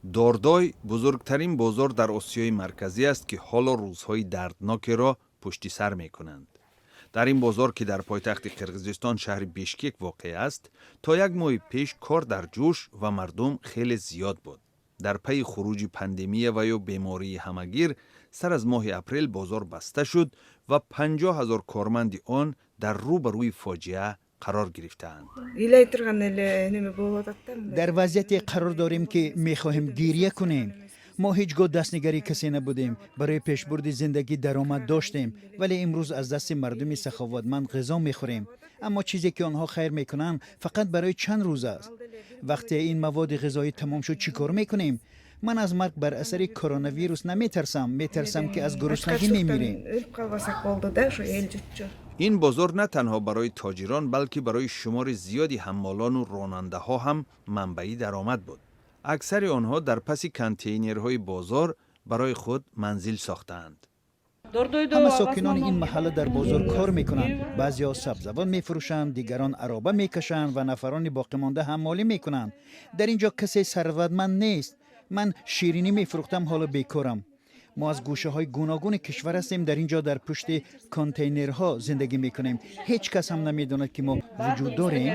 Дордой бузургтарин бозор дар Осиёи Марказӣ аст, ки ҳоло рӯзҳои дарднокеро пушти сар мекунанд. Дар ин бозор, ки дар пойтахти Қирғизистон, шаҳри Бишкек воқеъ аст, то як моҳи пеш кор дар ҷӯш ва мардум хеле зиёд буд. Дар пайи хуруҷи пандемия ва ё бемории ҳамагир сар аз моҳи апрел бозор баста шуд ва 50 000 корманди он дар рӯ ба рӯи фоҷиа қарор гирифтаанд. Ыйлай турган эле неме болуп атат да мындай. Дар вазъияте қарор дорем, ки мехоҳем гиря кунем. Мо ҳеҷ гоҳ дастнигари касе набудем, барои пешбурди зиндагӣ даромад доштем, вале имрӯз аз дасти мардуми саховатманд ғизо мехӯрем. Аммо чизе, ки онҳо хайр мекунанд, фақат барои чанд рӯз аст. Вақте ин маводи ғизоӣ тамом шуд, чӣ кор мекунем? Ман аз марг бар асари коронавирус наметарсам, метарсам, ки аз гуруснагӣ мемирем. Өлүп калбасак болду да ушу эл журтчу. Ин бозор на танҳо барои тоҷирон, балки барои шумори зиёди ҳаммолону ронандаҳо ҳам манбаи даромад буд. Аксари онҳо дар паси контейнерҳои бозор барои худ манзил сохтаанд. Ҳама сокинони ин маҳалла дар бозор кор мекунанд. Баъзеҳо сабзавот мефурӯшанд, дигарон ароба мекашанд ва нафарони боқимонда ҳаммолӣ мекунанд. Дар ин ҷо касе сарватманд нест. Ман ширинӣ мефурӯхтам, ҳоло бекорам. Мо аз гӯшаҳои гуногуни кишвар ҳастем. Дар ин ҷо дар пушти контейнерҳо зиндагӣ мекунем. Ҳеҷ кас ҳам намедонад, ки мо вуҷуд дорем.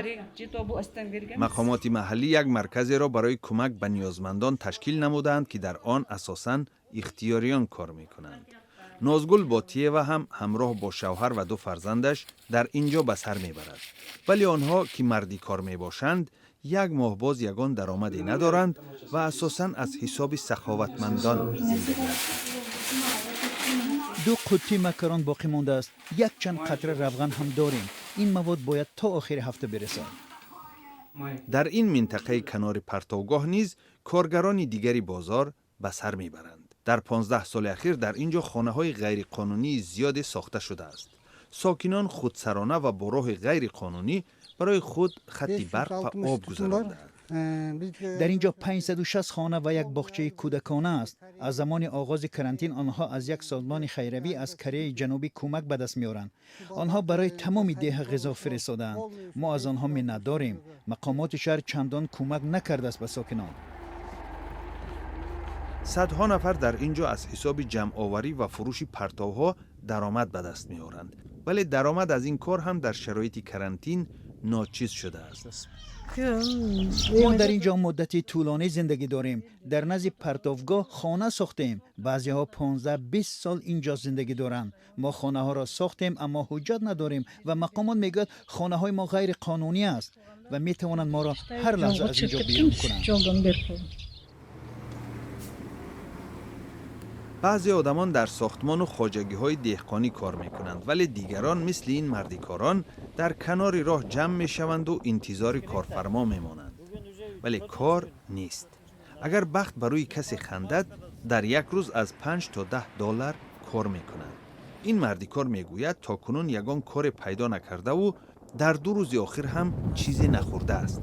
Мақомоти маҳаллӣ як марказеро барои кӯмак ба ниёзмандон ташкил намудаанд, ки дар он асосан ихтиёриён кор мекунанд. Нозгул Ботиева ҳам ҳамроҳ бо шавҳар ва ду фарзандаш дар ин ҷо ба сар мебарад, вале онҳо, ки мардикор мебошанд, як моҳ боз ягон даромаде надоранд ва асосан аз ҳисоби саховатмандон зиндагӣ мекунанд. Ду қуттӣ макарон боқӣ мондааст, якчанд қатра равған ҳам дорем. Ин мавод бояд то охири ҳафта бирасад. Дар ин минтақаи канори партовгоҳ низ коргарони дигари бозор ба сар мебаранд. Дар 15 соли ахир дар ин ҷо хонаҳои ғайриқонунии зиёде сохта шудааст. Сокинон худсарона ва бо роҳи ғайриқонунӣ барои худ хатти барқ ва об гузарондаанд. Дар ин ҷо 560 хона ва як боғчаи кӯдакона аст. Аз замони оғози карантин онҳо аз як созмони хайравӣ аз Кореяи Ҷанубӣ кӯмак ба даст меоранд. Онҳо барои тамоми деҳа ғизо фиристодаанд. Мо аз онҳо миннатдорем. Мақомоти шаҳр чандон кӯмак накардааст ба сокинон. Садҳо нафар дар ин ҷо аз ҳисоби ҷамъоварӣ ва фурӯши партовҳо даромад ба даст меоранд, вале даромад аз ин кор ҳам дар шароити карантин ночиз шудааст. Мо дар ин ҷо муддати тӯлонӣ зиндагӣ дорем. Дар назди партовгоҳ хона сохтем. Баъзеҳо 15-20 сол ин ҷо зиндагӣ доранд. Мо хонаҳоро сохтем, аммо ҳуҷҷат надорем ва мақомот мегӯяд, хонаҳои мо ғайриқонунӣ аст ва метавонанд моро ҳар лаҳза аз ин ҷо берун кунанд. Жолдон берип койгон. Баъзе одамон дар сохтмону хоҷагиҳои деҳқонӣ кор мекунанд, вале дигарон, мисли ин мардикорон, дар канори роҳ ҷамъ мешаванду интизори корфармо мемонанд, вале кор нест. Агар бахт ба рӯи касе хандад, дар як рӯз аз 5 то 10 доллар кор мекунад. Ин мардикор мегӯяд, то кунун ягон коре пайдо накардаву дар 2 рӯзи охир ҳам чизе нахӯрдааст.